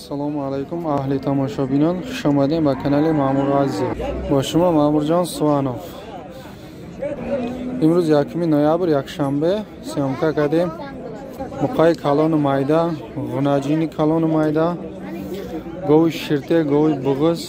Ассалому алайкум аҳли тамошобинон, хуш омадем ба канали Маъмур Азия. Бо шумо Маъмурҷон Суванов. Имрӯз 1 ноябр, якшанбе, съёмка кардем. Муқаи калону майда, ғунаҷини калону майда, гови ширте, гови буғуз.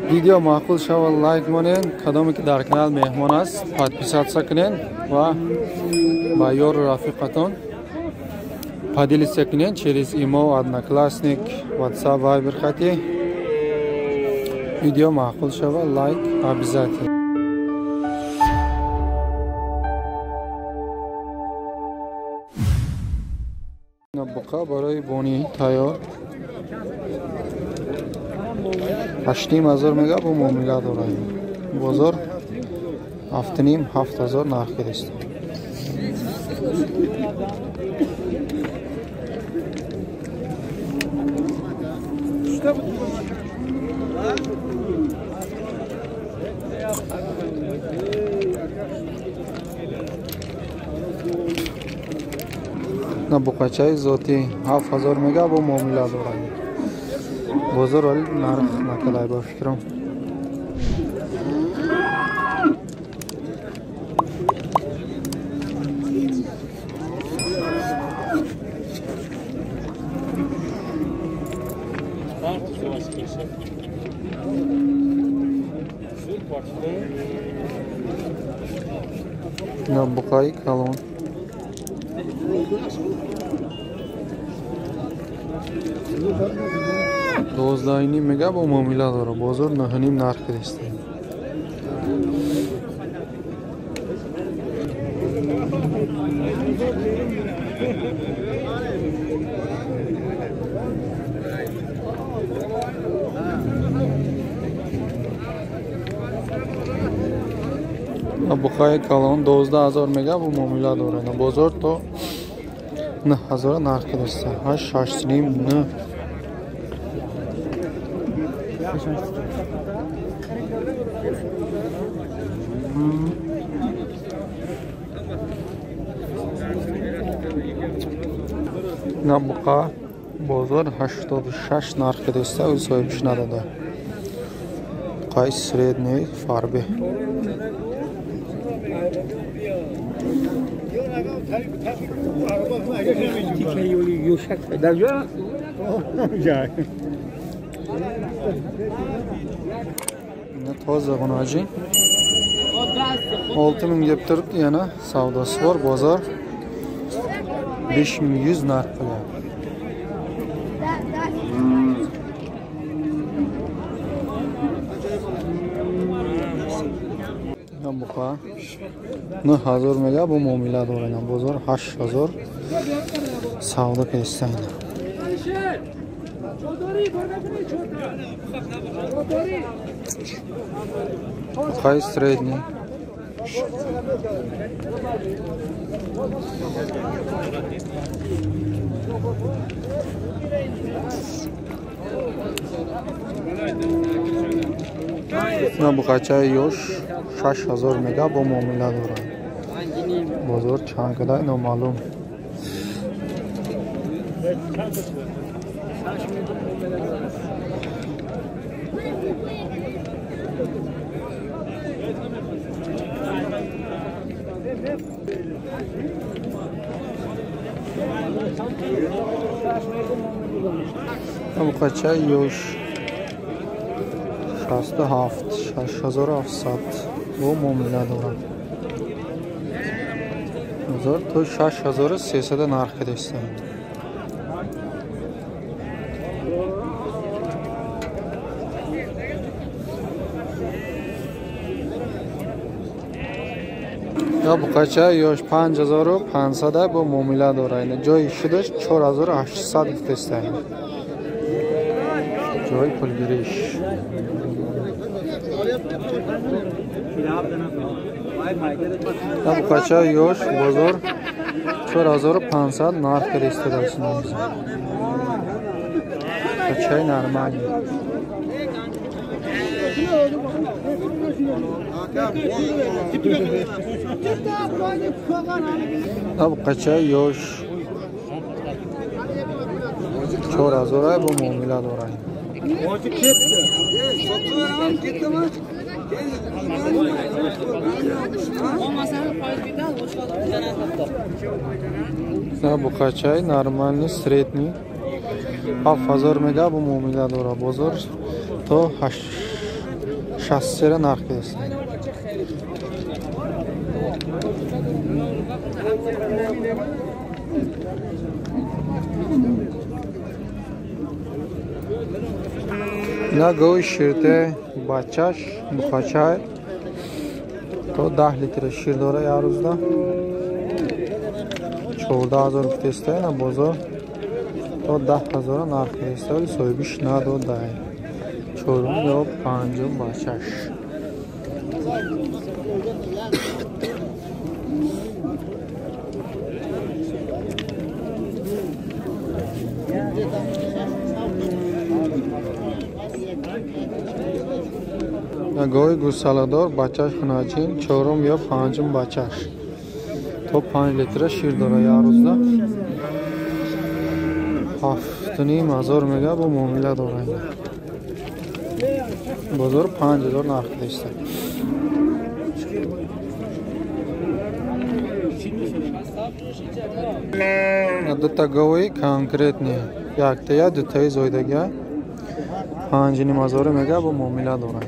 Видео маъқул шава лайк монед, кадоме ки дар канал меҳмон аст, подписаться кунед ва ба ёру рафиқатон поделиться кунед через имо, Одноклассник, WhatsApp, Viber хати. Видео маъқул шава лайк обязательно. Буқа барои бони тайёр 8,5 ҳазор мега бо муомила дорад. Бозор 7,5 7 ҳазор нарх гирист. На буқачаи зотӣ 7 ҳазор мега бо муомила дорад. Бозор вале нарх накардай ба фикрам. На буқаи калон 12,5 мега бо муомила дорад. Бозор 9,5 нарх гирист. Буқаи калон 12 ҳазор мега бо муомила дорад. Бозор то 9 ҳазор нарх гирист. Ҳашт, 8,5, нӯҳ. На буқа бозор 86 нарх гириста, ӯ соҳибш надода. Буқаи средний фарбе. Тоза ғунаҷин 6 мing deb turibdi, yana savdosi bor. Bozor 5100 narx qilyapti. Buqa 9 ҳазор мега бо муомила дорад. Бозор 8 ҳазор савдо кардистанд. Буқаи средний на буқачаи ёш 6 ҳазор мега бо муомила дорад. Бозор чанд кадай номаълум. Буқачаи ёш 67, 6700 бо муомила дорад. Бозор то 6300 нарх кардистанд. Я буқача ёш 5500 бо муомила дорад. Ҷои шудаш 4800 гуфтастанд. Ҷои пулгириш. Я буқача ёш бозор 4500 нарх кардистааст. Буқачаи нормальный. Буқачаи ёш 4000 бо муомила дорад. Буқачай нормальный, средний 7000 мега бо муомила дорад. Бозор то 63 нарх аст. На гови ширте бачаш бухачай то 10 литр шир дора як рӯзда 14000 гуфтеста на бозор то 10000 нарх аст, вале соҳибиш надодай. Чорум ё панҷум бачаш. Гови гӯсаладор бачаш хуначин чорум ё панҷум бачаш то 5 литра шир дора як рӯзда 7500 мега бо муомила дорад. Бозор 5000 нарх деста. Дута гови конкретни яктая дутаи зоидагия 5500 мега бо муомила дорад.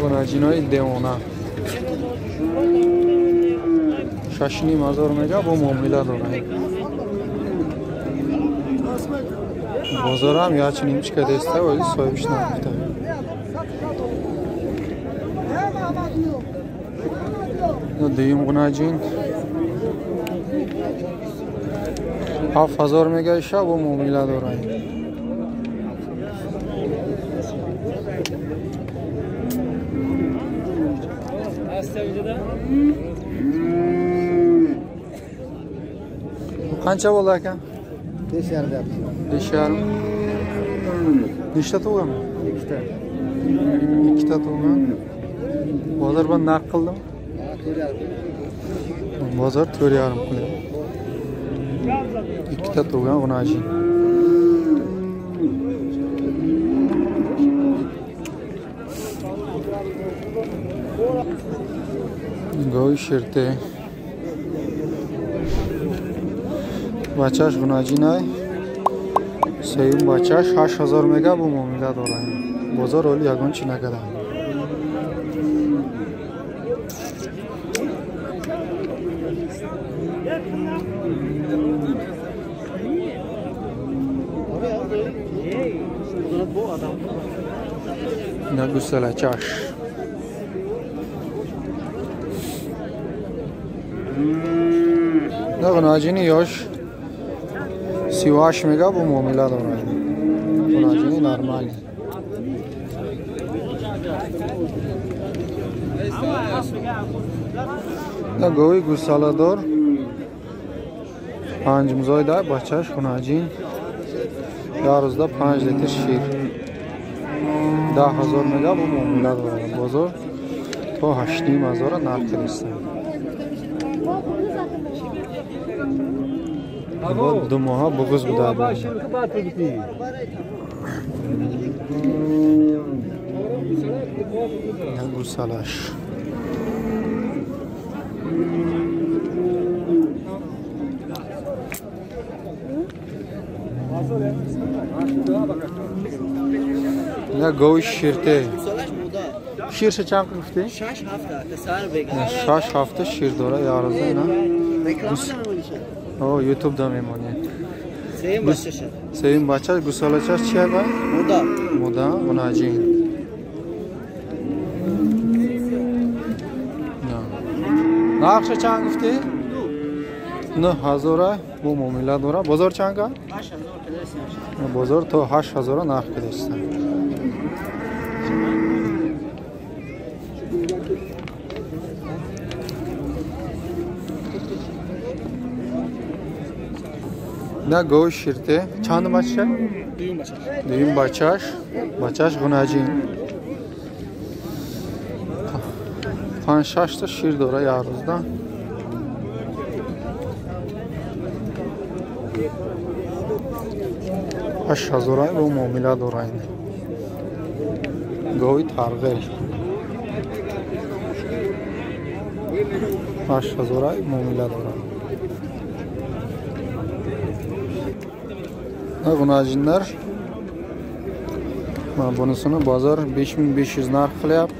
Ғунаҷинои девона 6500 мега бо муомила дорад. Бозорам ячиним чика деста, вали соҳибиш нагуфта. Дуюм ғунаҷин 7000 мега иша бо муомила дорад. Qancha bo'ldi aka? 5,5 deyapti. 5,5. Nechta tug'gan? Ikkita. Ikkita tug'gan. Bozor bilan narx qildimi? 4,5. Bozor 4,5 qilyapti. Ikkita tug'gan g'unajin. Гови ширте. Бачаш гунаҷинай. Сеюм бачаш 8000 мега бо муомила дорад. Бозор оли ягон чи накарда. На гусалачаш. На гунаҷини ёш 38 мега бо муомила дорад. Гунаҷини нормалӣ. На гови гусаладор панҷмзоида бачаш гунаҷин як рӯзда 5 литр шир 10000 мега бо муомила дорад. Бозор то 8500 нарх аст. Ду моҳа буғуз буда. Гусалаш. На гови ширте. Ширша чанд гуфтӣ? 6 ҳафта шир дора як рӯза ина. О, YouTube да мемонӣ. Сеюм бачаш гусалачаш чия ба? Муда. Муда, гунаҷин. Нархша чанд гуфтӣ? 9000 бо муомила дора. Бозор чанд ка? 8000. Бозор то 8000 нарх кидаст. На гови ширте. Чанд бача? Дуюм бачаш. Бачаш гунаҷин. 5-6 та шир дора як рӯзда. 8000 бо муомила дора ин. Гови тарғел. 8000 муомила дора. Гунаҷинlar mana bunisini bozor 5500 narx qilyapti.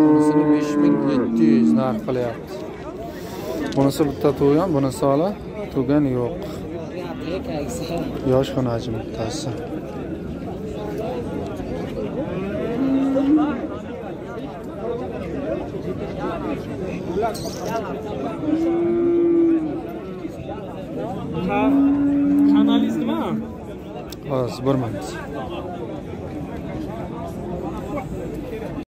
Bunisini 5700 narx qilyapti. Bunisi bitta tug'gan, bunisi hali tug'gan yo'q. Yosh g'unajin bittasi. Hozir bir minut.